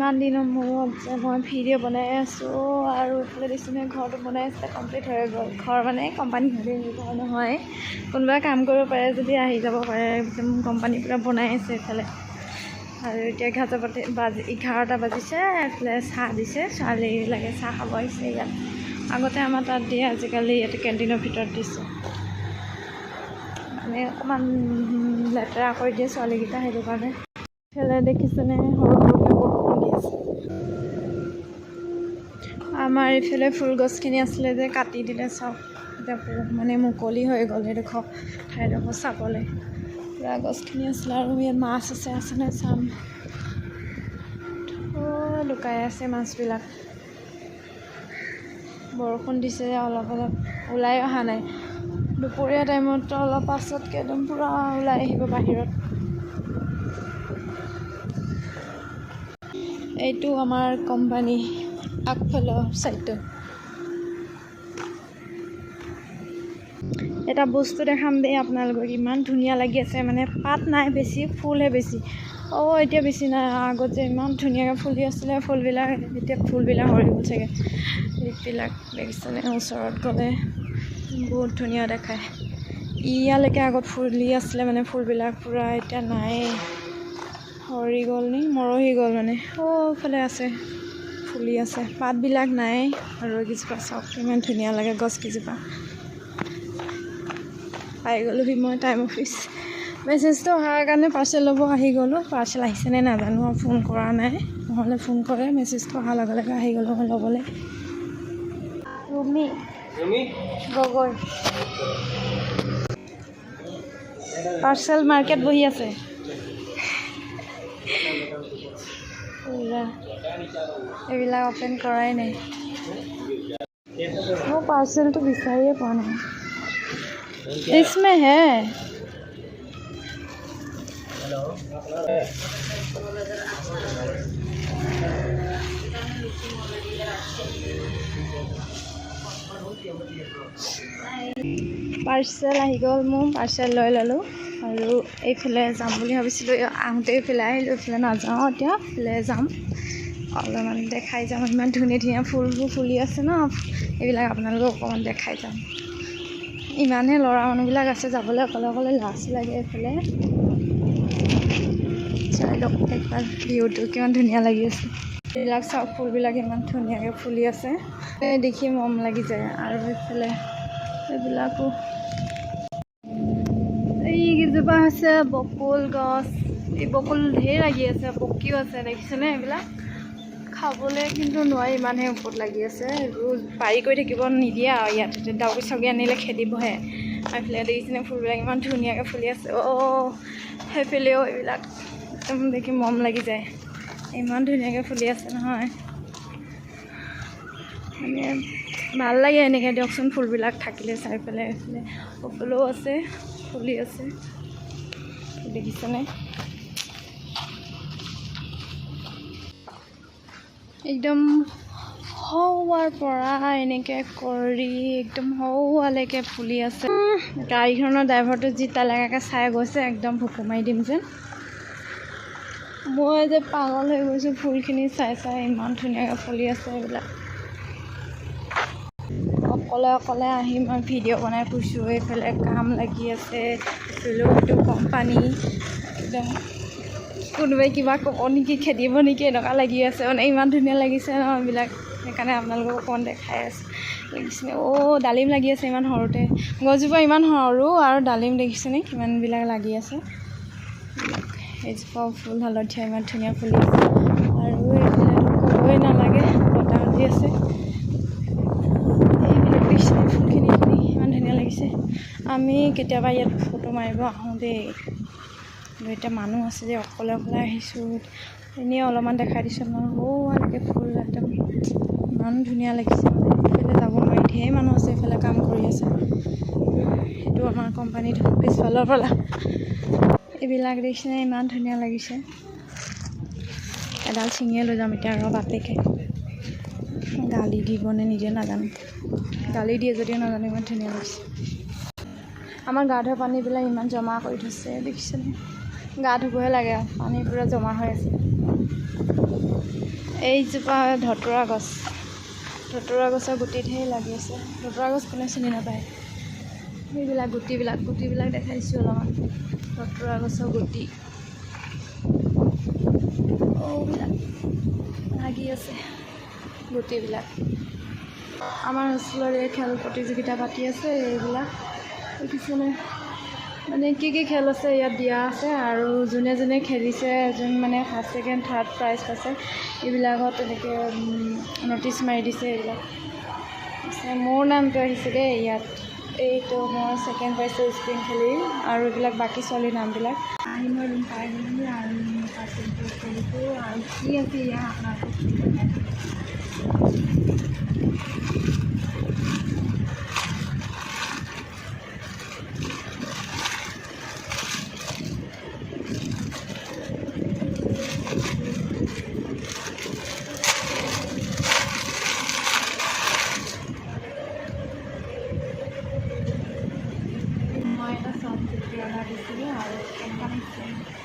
ইমান দিনৰ মূৰত যে মই ভিডিঅ' বনাই আছোঁ। আৰু এইফালে দেখিছেনে, ঘৰটো বনাই আছে, কমপ্লিট হৈ গ'ল। ঘৰ মানে কোম্পানী হ'লেই, ঘৰ নহয়। কোনোবাই কাম কৰিব পাৰে যদি আহি যাব পাৰে। একদম কোম্পানী পূৰা বনাই আছে এইফালে। আৰু এতিয়া 11 পাতি বাজি 11টা বাজিছে। এইফালে চাহ দিছে, ছোৱালীবিলাকে চাহ খাব আহিছে ইয়াত। আগতে আমাৰ তাত দিয়ে, আজিকালি ইয়াতে কেণ্টিনৰ ভিতৰত দিছে। মানে অকণমান লেতেৰা কৰি দিয়ে ছোৱালীকেইটা, সেইটো কাৰণে। এইফালে দেখিছেনে, সৰু সৰুকৈ বৰষুণ দি আছে। আমাৰ এইফালে ফুল গছখিনি আছিলে যে, কাটি দিলে চব। এতিয়া মানে মুকলি হৈ গ'ল সেইডোখৰ ঠাইডোখৰ চাবলৈ। পূৰা গছখিনি আছিলে। আৰু ইয়াত মাছ আছে, আছেনে চাম। লুকাই আছে মাছবিলাক। বৰষুণ দিছে অলপ অলপ, ওলাই অহা নাই। দুপৰীয়া টাইমত অলপ পাছতকৈ একদম পূৰা ওলাই আহিব বাহিৰত। এইটো আমাৰ কোম্পানী আগফালৰ ছাইডটো। এটা বস্তু দেখাম দেই আপোনালোকক, ইমান ধুনীয়া লাগি আছে। মানে পাত নাই বেছি, ফুলহে বেছি। অঁ, এতিয়া বেছি নাই। আগত যে ইমান ধুনীয়াকৈ ফুলি আছিলে ফুলবিলাক, এতিয়া ফুলবিলাক সৰি গ'ল চাগে। এইবিলাক দেখিছেনে? ওচৰত গ'লে বহুত ধুনীয়া দেখায়। ইয়ালৈকে আগত ফুলি আছিলে মানে ফুলবিলাক পূৰা, এতিয়া নাই, সৰি গ'ল নি মৰহি গ'ল মানে। অ' আছে, ফুলি আছে, পাতবিলাক নাই। আৰু এইকেইজোপা চাওক, ইমান ধুনীয়া লাগে গছকেইজোপা। পাই গ'লোহি মই টাইম অফিচ। মেছেজটো অহাৰ কাৰণে পাৰ্চেল ল'ব আহি গ'লোঁ। পাৰ্চেল আহিছেনে নাজানো আৰু, ফোন কৰা নাই। নহ'লে ফোন কৰে। মেছেজটো অহাৰ লগে লগে আহি গ'লোঁ মই ল'বলৈ। ৰুমি গগৈ পাৰ্চেল মাৰ্কেট বহি আছে। এইবিলাক অ'পেন কৰাই নাই। মোৰ পাৰ্চেলটো বিচাৰিয়ে পোৱা নাই। इसमें है। পাৰ্চেল আহি গ'ল মোৰ, পাৰ্চেল লৈ ল'লোঁ। আৰু এইফালে যাম বুলি ভাবিছিলোঁ, আহোঁতে এইফালে আহিলোঁ। এইফালে নাযাওঁ এতিয়া, এইফালে যাম, অলপমান দেখাই যাম। ইমান ধুনীয়া ধুনীয়া ফুলবোৰ ফুলি আছে ন, এইবিলাক আপোনালোকক অকণমান দেখাই যাম। ইমানহে ল'ৰা মানুহবিলাক আছে, যাবলৈ অকলে অকলে লাজ লাগে। এইফালে চাই লওক একবাৰ, ভিউটো কিমান ধুনীয়া লাগি আছে। এইবিলাক চাওক, ফুলবিলাক ইমান ধুনীয়াকৈ ফুলি আছে, দেখি মৰম লাগি যায়। আৰু এইফালে এইবিলাকো, এইকেইজোপা হৈছে বকুল গছ। এই বকুল ঢেৰ লাগি আছে, পকিও আছে, দেখিছেনে? এইবিলাক খাবলৈ কিন্তু নোৱাৰি, ইমানহে ওপৰত লাগি আছে। এইবোৰ পাৰি কৰি থাকিব নিদিয়ে আৰু ইয়াত ডাউকি চাউকি আনিলে খেদিবহে। আৰু এইফালে দেখিছেনে, ফুলবিলাক ইমান ধুনীয়াকৈ ফুলি আছে। অ', সেইফালেও এইবিলাক একদম দেখি মৰম লাগি যায়। ইমান ধুনীয়াকৈ ফুলি আছে নহয়, মানে ভাল লাগে এনেকৈ দিয়কচোন ফুলবিলাক থাকিলে চাই পেলাই। এইফালে সকলো আছে, ফুলি আছে, দেখিছেনে? একদম সৌৱাৰ পৰা এনেকৈ কৰি একদম সৌৱালৈকে ফুলি আছে। গাড়ীখনৰ ড্ৰাইভাৰটো যি তালেকাকৈ চাই গৈছে, একদম ভুকু মাৰি দিম যেন। মই যে পাগল হৈ গৈছোঁ ফুলখিনি চাই চাই, ইমান ধুনীয়াকৈ ফুলি আছে এইবিলাক। অকলে অকলে আহি মই ভিডিঅ' বনাই ফুৰিছোঁ। এইফালে কাম লাগি আছে, এইফালেও এইটো কোম্পানী। একদম কোনোবাই কিবা ক'ব নেকি, খেদিব নেকি, এনেকুৱা লাগি আছে। মানে ইমান ধুনীয়া লাগিছে ন এইবিলাক, সেইকাৰণে আপোনালোকক অকণমান দেখাই আছোঁ। দেখিছেনে? অ' ডালিম লাগি আছে ইমান সৰুতে, গছজোপা ইমান সৰু আৰু ডালিম দেখিছেনে কিমানবিলাক লাগি আছে। এইজোপাও ফুল হালধীয়া, ইমান ধুনীয়া ফুলি আছে। আৰু এইফালেতো ক'বই নালাগে, বতাহ দি আছে। এইবিলাক দেখিছেনে ফুলখিনি ইমান ধুনীয়া লাগিছে। আমি কেতিয়াবা ইয়াত ফটো মাৰিব আহোঁ দেই, কিন্তু এতিয়া মানুহ আছে যে, অকলে অকলে আহিছোঁ। এনেই অলপমান দেখাই দিছোঁ আপোনালোকক। অ' এনেকৈ ফুল একদম ইমান ধুনীয়া লাগিছে, মানে এইফালে যাব নোৱাৰি, ঢেৰ মানুহ আছে এইফালে কাম কৰি আছে। সেইটো আমাৰ কোম্পানীটো পিছফালৰ পৰা। এইবিলাক দেখিছেনে, ইমান ধুনীয়া লাগিছে। এডাল ছিঙিয়ে লৈ যাম এতিয়া আৰু, বাপেকে গালি দিবনে নিদিয়ে নাজানো, গালি দিয়ে যদিও নাজানো। ইমান ধুনীয়া লাগিছে। আমাৰ গা ধোৱা পানীবিলাক ইমান জমা কৰি থৈছে, দেখিছেনে? গা ধুবহে লাগে, পানী পূৰা জমা হৈ আছে। এইজোপা ধতুৰা গছ, ধতুৰা গছৰ গুটি ধেৰ লাগি আছে। ধতুৰা গছ কোনে চিনি নাপায়? সেইবিলাক গুটিবিলাক, গুটিবিলাক দেখাই দিছোঁ অলপমান। ধতুৰা গছৰ গুটি এইবিলাক লাগি আছে গুটিবিলাক। আমাৰ হোষ্টেলত এই খেল প্ৰতিযোগিতা পাতি আছে। এইবিলাক দেখিছেনে? মানে কি কি খেল আছে ইয়াত দিয়া আছে, আৰু যোনে যোনে খেলিছে, যোন মানে ফাৰ্ষ্ট, ছেকেণ্ড, থাৰ্ড প্ৰাইজ পাইছে, এইবিলাকত তেনেকৈ ন'টিচ মাৰি দিছে। এইবিলাক মোৰ নামটো আহিছে দেই ইয়াত। এইটো মই ছেকেণ্ড পাইছোঁ স্প্ৰিং খেলি, আৰু এইবিলাক বাকী ছোৱালীৰ নামবিলাক। আহি মই ৰুম পাই গ'লোহি আৰু মই পাৰ্চেলটো খুলিছোঁ আৰু কি আছে ইয়াত আপোনালোকক দেখাই। মই এটা চফ্ট কুৰ্তি অৰ্ডাৰ দিছিলোঁ আৰু কেনেকুৱা লাগিছে?